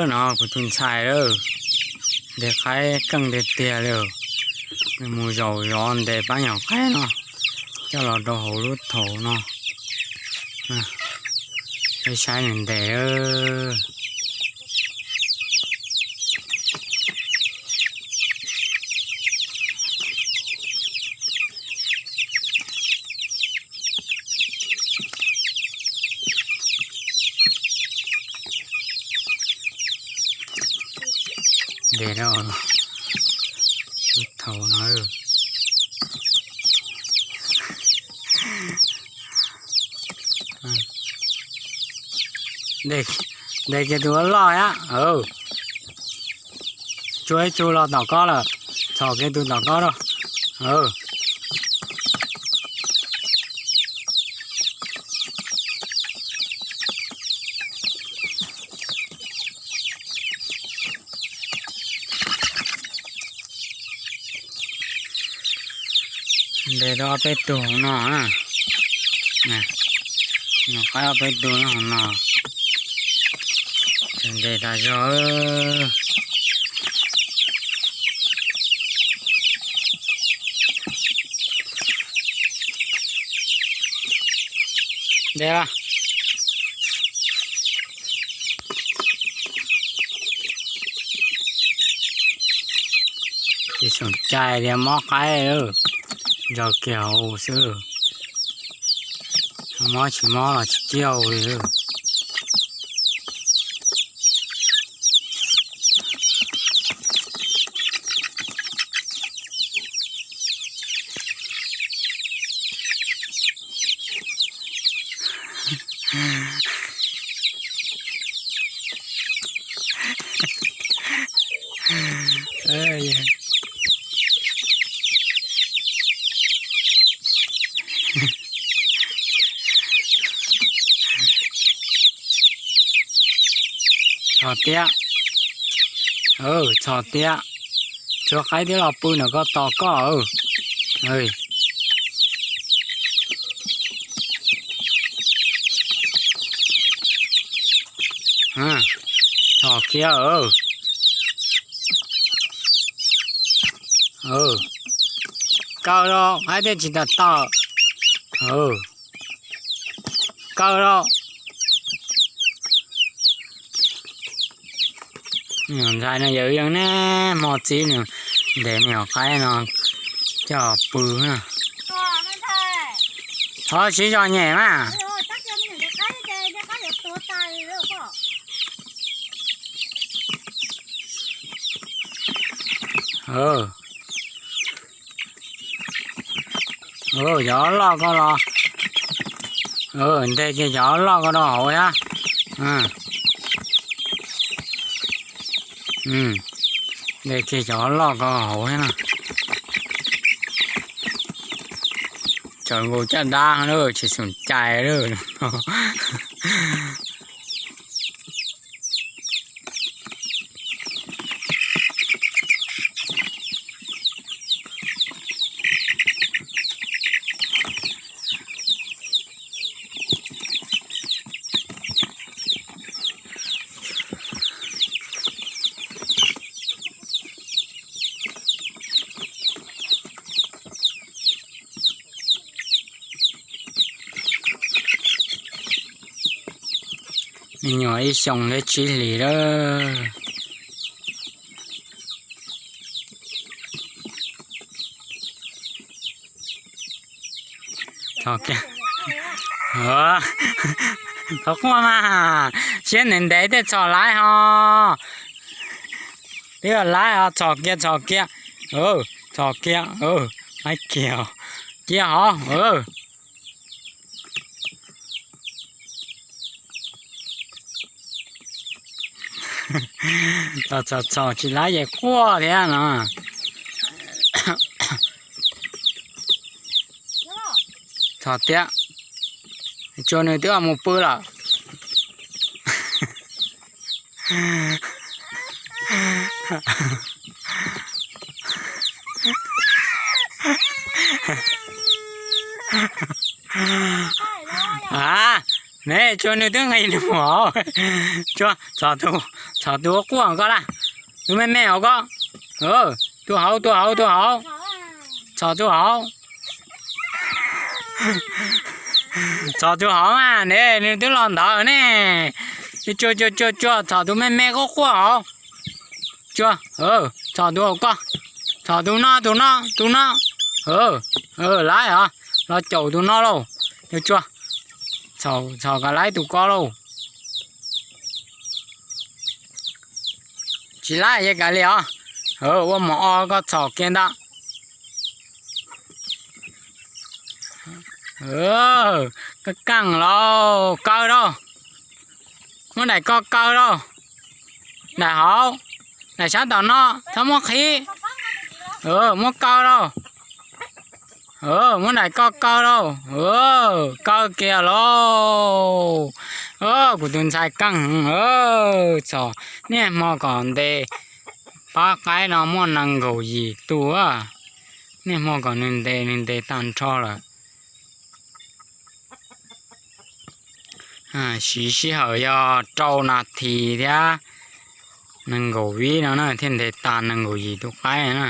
No kuv tus ntxhais lawm, ntes qaib keej tiag tiag li. Nws mus zaum zov ntes pab nyuam qaib no, coj los rau hauv lub thaum no. Peb saib nws ntes. Ntes no, thaum no. Ntes kiag tus loj a. Tsuag ib tug los tom koj lawm, txhom kiag tus tom koj rau. Ntes tau ob peb tug no. Nyuam qaib ob peb tug nyob hauv no. Ntes tas zog. Ntes los. Tsis xom cai tias mob qaib, ntsaws kiag hauv xwb. Mob tsis mob los tsis ciaj li. Txhom tiag. Txhom tiag. Tsuag qaib twb los pw ntawm koj tos koj. Txhom kiag. Kaw rau, qaib thiaj tsis tawm tawm. Kaw rau. Ntxhais no yawm yeej ne, hmo txib nws ntes me nyuam qaib no coj pw. Thov siv zog nyem mas. Cov loj ko los, ntes kiag cov loj ko rau hauv thiab. Ntes kiag cov loj ko hauv thiab na. Tsaws nkaus caj dab lawm tsis xom cai lawm. Me nyuam ib xyoos thiab tsib hlis lawm. Thov quaj mas, siab ntev ntev tej txhom laiv ho. Twb yog laiv ho, txhom kiag txhom kiag. Txhom kiag, laiv kiag, cia hov. Txhom txhom tsis laiv ces quaj thiab no. Txhom tiag, tsuas nws twb mus pw lawm. A, Ne, Tsua nws twb nqis nws mus hauv. Tsua, txhom tus, txhom tus quaj quaj koj laj, tus me me hauv koj. Tus hauv, tus hauv, tus hauv. Txhom tus hauv. Txhom tus hauv mas ne, nws twb los ntawd ne. Tsua, Tsua, Tsua, Tsua, txhom tus me me quaj quaj hauv. Tsua, txhom tus hauv koj. Txhom tus no, tus no, tus no. Laiv os, los caum tus no lauj. Tsua, txhom kom laiv tus ko lauj. Tsis laiv ces kav liam os. Ua mos o koj txhom kiag ntag. Koj kaaj lauj, kaw lauj. Muab daim ko kaw lauj. Daim hauv, daim sab tom no txhob muab qhib. Muab kaw lauj. Muab daim ko kaw lauj. Kaw kiag lauj. Kuv tus ntxhais kaaj heev. Txhom niaj hmo kom ntes pab qaib no muaj nees nkaum yim tus. Niaj hmo kom nws ntes, nws ntes tag nrho lawm. Siv sij hawm yog rau nas this thiab nees nkaum vib no na thiaj ntes tag nees nkaum yim tus qaib na.